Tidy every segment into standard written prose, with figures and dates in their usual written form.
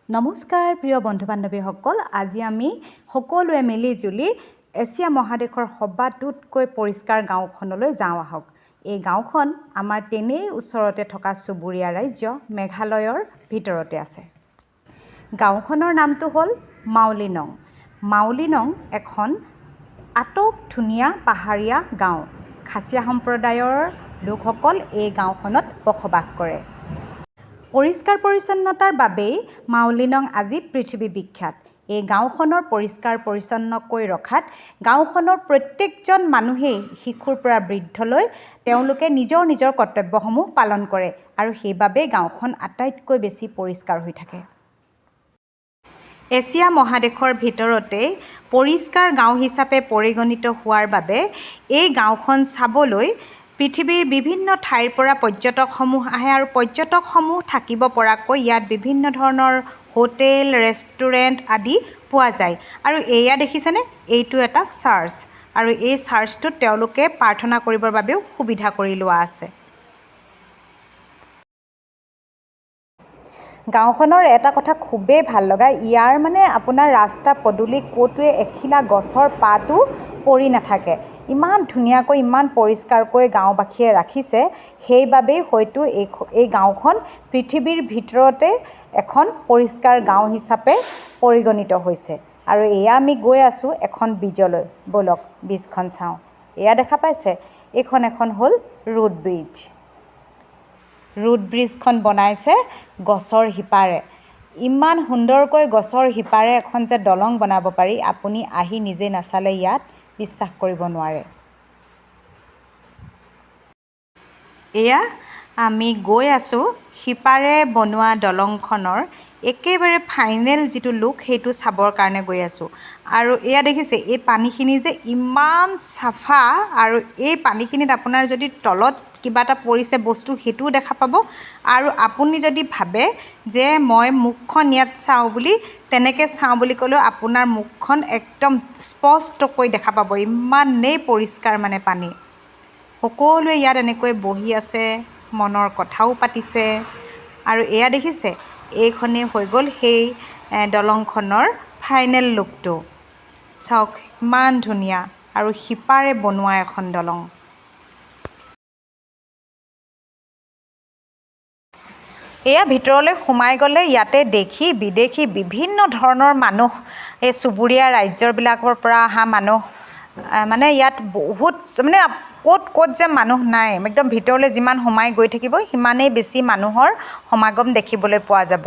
নমস্কাৰ প্ৰিয় বন্ধু বান্ধৱীসকল, আজি আমি সকলোৱে মিলি জুলি এছিয়া মহাদেশৰ সবাতোতকৈ পৰিষ্কাৰ গাঁওখনলৈ যাওঁ আহক। এই গাঁওখন আমাৰ তেনেই ওচৰতে থকা চুবুৰীয়া ৰাজ্য মেঘালয়ৰ ভিতৰতে আছে। গাঁওখনৰ নামটো হ'ল মাউলিনং। মাউলিনং এখন আটক ধুনীয়া পাহাৰীয়া গাঁও। খাচীয়া সম্প্ৰদায়ৰ লোকসকল এই গাঁওখনত বসবাস কৰে। পৰিষ্কাৰ পৰিচ্ছন্নতাৰ বাবেই মাউলিনং আজি পৃথিৱী বিখ্যাত। এই গাঁওখনৰ পৰিষ্কাৰ পৰিচ্ছন্নকৈ ৰখাত গাঁওখনৰ প্ৰত্যেকজন মানুহেই শিশুৰ পৰা বৃদ্ধলৈ তেওঁলোকে নিজৰ নিজৰ কৰ্তব্যসমূহ পালন কৰে আৰু সেইবাবেই গাঁওখন আটাইতকৈ বেছি পৰিষ্কাৰ হৈ থাকে। এছিয়া মহাদেশৰ ভিতৰতেই পৰিষ্কাৰ গাঁও হিচাপে পৰিগণিত হোৱাৰ বাবে এই গাঁওখন চাবলৈ পৃথিৱীৰ বিভিন্ন ঠাইৰ পৰা পৰ্যটকসমূহ আহে আৰু পৰ্যটকসমূহ থাকিব পৰাকৈ ইয়াত বিভিন্ন ধৰণৰ হোটেল, ৰেষ্টুৰেণ্ট আদি পোৱা যায়। আৰু এয়া দেখিছেনে, এইটো এটা চাৰ্চ আৰু এই চাৰ্চটোত তেওঁলোকে প্ৰাৰ্থনা কৰিবৰ বাবেও সুবিধা কৰি লোৱা আছে। গাঁওখনৰ এটা কথা খুবেই ভাল লগা, ইয়াৰ মানে আপোনাৰ ৰাস্তা পদূলি ক'তোৱে এখিলা গছৰ পাতো পৰি নাথাকে। ইমান ধুনীয়াকৈ, ইমান পৰিষ্কাৰকৈ গাঁওবাসীয়ে ৰাখিছে, সেইবাবেই হয়তো এই গাঁওখন পৃথিৱীৰ ভিতৰতে এখন পৰিষ্কাৰ গাঁও হিচাপে পৰিগণিত হৈছে। আৰু এয়া আমি গৈ আছোঁ এখন ব্ৰিজলৈ। ব'লক ব্ৰিজখন চাওঁ। এয়া দেখা পাইছে, এইখন এখন হ'ল ৰোড ব্ৰিজ। ৰোড ব্ৰিজখন বনাইছে গছৰ শিপাৰে। ইমান সুন্দৰকৈ গছৰ শিপাৰে এখন যে দলং বনাব পাৰি, আপুনি আহি নিজে নাচালে ইয়াত বিশ্বাস কৰিব নোৱাৰে। এয়া আমি গৈ আছোঁ শিপাৰে বনোৱা দলংখনৰ একেবাৰে ফাইনেল যিটো লুক, সেইটো চাবৰ কাৰণে গৈ আছোঁ। আৰু এয়া দেখিছে, এই পানীখিনি যে ইমান চাফা আৰু এই পানীখিনিত আপোনাৰ যদি তলত কিবা এটা পৰিছে বস্তু, সেইটোও দেখা পাব। আৰু আপুনি যদি ভাবে যে মই মুখখন ইয়াত চাওঁ বুলি, তেনেকৈ চাওঁ বুলি ক'লেও আপোনাৰ মুখখন একদম স্পষ্টকৈ দেখা পাব, ইমানেই পৰিষ্কাৰ মানে পানী। সকলোৱে ইয়াত এনেকৈ বহি আছে, মনৰ কথাও পাতিছে। আৰু এয়া দেখিছে, এইখনেই হৈ গ'ল সেই দলংখনৰ ফাইনেল লুকটো। চাওক, ইমান ধুনীয়া আৰু শিপাৰে বনোৱা এখন দলং। এয়া ভিতৰলৈ সোমাই গ'লে ইয়াতে দেশী বিদেশী বিভিন্ন ধৰণৰ মানুহ, এই চুবুৰীয়া ৰাজ্যবিলাকৰ পৰা অহা মানুহ, মানে ইয়াত বহুত, মানে ক'ত ক'ত যে মানুহ নাই। একদম ভিতৰলৈ যিমান সোমাই গৈ থাকিব সিমানেই বেছি মানুহৰ সমাগম দেখিবলৈ পোৱা যাব।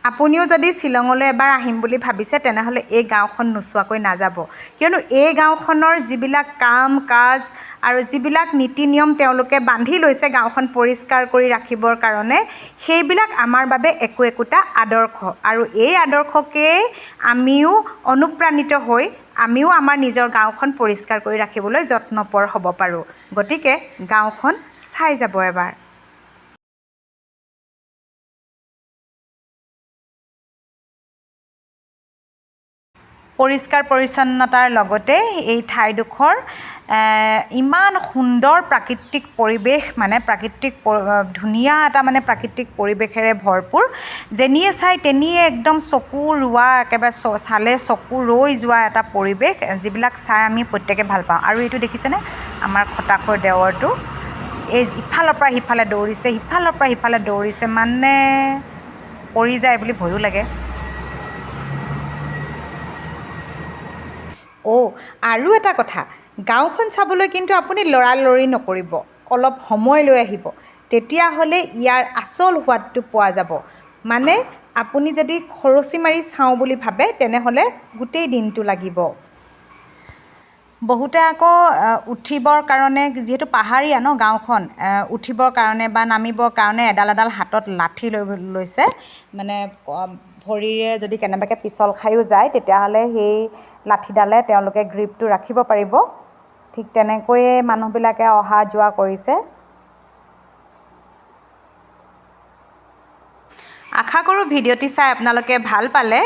আপুনিও যদি শ্বিলঙলৈ এবাৰ আহিম বুলি ভাবিছে, তেনেহ'লে এই গাঁওখন নোচোৱাকৈ নাযাব। কিয়নো এই গাঁওখনৰ যিবিলাক কাম কাজ আৰু যিবিলাক নীতি নিয়ম তেওঁলোকে বান্ধি লৈছে গাঁওখন পৰিষ্কাৰ কৰি ৰাখিবৰ কাৰণে, সেইবিলাক আমাৰ বাবে একো একোটা আদৰ্শ। আৰু এই আদৰ্শকেই আমিও অনুপ্ৰাণিত হৈ আমিও আমাৰ নিজৰ গাঁওখন পৰিষ্কাৰ কৰি ৰাখিবলৈ যত্নপৰ হ'ব পাৰোঁ। গতিকে গাঁওখন চাই যাব এবাৰ। পৰিষ্কাৰ পৰিচ্ছন্নতাৰ লগতে এই ঠাইডোখৰ ইমান সুন্দৰ প্ৰাকৃতিক পৰিৱেশ, মানে প্ৰাকৃতিক ধুনীয়া এটা মানে প্ৰাকৃতিক পৰিৱেশেৰে ভৰপূৰ। যেনিয়ে চাই তেনিয়ে একদম চকু ৰোৱা, একেবাৰে চালে চকু ৰৈ যোৱা এটা পৰিৱেশ, যিবিলাক চাই আমি প্ৰত্যেকে ভাল পাওঁ। আৰু এইটো দেখিছেনে, আমাৰ খটাখুৰ দেৱৰটো এই ইফালৰ পৰা সিফালে দৌৰিছে, সিফালৰ পৰা সিফালে দৌৰিছে, মানে পৰি যায় বুলি ভয়ো লাগে। অ', আৰু এটা কথা, গাঁওখন চাবলৈ কিন্তু আপুনি লৰালৰি নকৰিব, অলপ সময় লৈ আহিব, তেতিয়াহ'লে ইয়াৰ আচল সোৱাদটো পোৱা যাব। মানে আপুনি যদি খৰচি মাৰি চাওঁ বুলি ভাবে, তেনেহ'লে গোটেই দিনটো লাগিব। বহুতে আকৌ উঠিবৰ কাৰণে, যিহেতু পাহাৰীয়া ন গাঁওখন, উঠিবৰ কাৰণে বা নামিবৰ কাৰণে এডাল এডাল হাতত লাঠি লৈ লৈছে। মানে ভৰিৰে যদি কেনেবাকৈ পিছল খায়ো যায়, তেতিয়াহ'লে সেই লাঠিডালে তেওঁলোকে গ্ৰিপটো ৰাখিব পাৰিব। ঠিক তেনেকৈয়ে মানুহবিলাকে অহা যোৱা কৰিছে। আশা কৰোঁ ভিডিঅ'টি চাই আপোনালোকে ভাল পালে,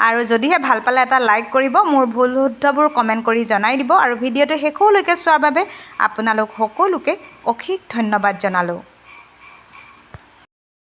আৰু যদিহে ভাল পালে এটা লাইক কৰিব, মোৰ ভুল শুদ্ধবোৰ কমেণ্ট কৰি জনাই দিব। আৰু ভিডিঅ'টো শেষলৈকে চোৱাৰ বাবে আপোনালোক সকলোকে অশেষ ধন্যবাদ জনালোঁ।